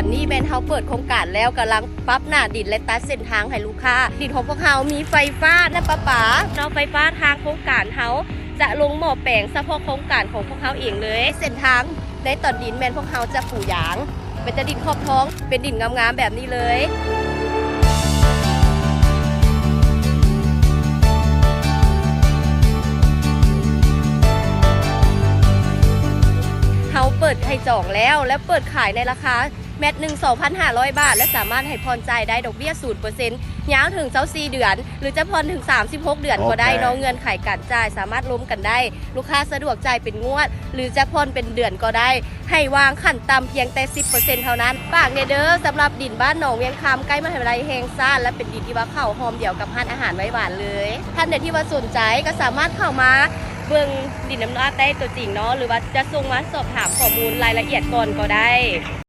ອັນນີ້ແມ່ນເຮົາເປີດໂຄງການແລ້ວ ກຳລັງປັບໜ້າດິນ ແລະ ຕັດເສັ້ນທາງໃຫ້ລູກຄ້າ. ດິນຂອງພວກເຮົາມີໄຟຟ້າ, ນ້ຳປະປາເນາະ, ໄຟຟ້າທາງໂຄງການເຮົາຈະລົງໝໍ້ແປງສະເພາະໂຄງການຂອງພວກເຮົາເອງເລີຍ. ເສັ້ນທາງໃນຕອນດິນແມ່ນພວກເຮົາຈະປູຢາງ ເປັນຕາດິນຂອບທອງ ເປັນດິນງາມໆແບບນີ້ເລີຍ. ເຮົາເປີດໃຫ້ຈອງແລ້ວ ແລະ ເປີດຂາຍໃນລາຄາແມັດໜຶ່ງ ສອງພັນຫ້າຮ້ອຍບາດ ແລະ ສາມາດໃຫ້ຜ່ອນຈ່າຍໄດ້ດອກເບ້ຍສູນເປີເຊັນ ຍາວເຖິງຊາວສີ່ເດືອນ ຫຼື ຈະຜ່ອນເຖິງສາມສິບຫົກເດືອນກໍໄດ້ເນາະ. ໂອເຄ ເງື່ອນໄຂການຈ່າຍສາມາດລົມກັນໄດ້. ລູກຄ້າສະດວກຈ່າຍເປັນງວດ ຫຼື ຈະຜ່ອນເປັນເດືອນກໍໄດ້. ໃຫ້ວາງຂັ້ນຕ່ຳພຽງແຕ່ສິບເປີເຊັນເທົ່ານັ້ນ. ຝາກແດ່ເດີ ສຳລັບດິນບ້ານໜອງວຽງຄຳ ໃກ້ມະຫາວິທະຍາໄລແຫ່ງຊາດ ແລະ ເປັນດິນທີ່ວ່າເຂົ້າຮ່ອມດຽວກັບຮ້ານອາຫານໄວຫວານເລີຍ. ທ່ານໃດທີ່ວ່າສົນໃຈກໍສາມາດເຂົ້າມາເບິ່ງດິນອຳນາດໄດ້ຕົວຈິງເນາະ ຫຼືວ່າຈະສົ່ງມາສອບຖາມຂໍ້ມູນລາຍລະອຽດກ່ອນກໍໄດ້.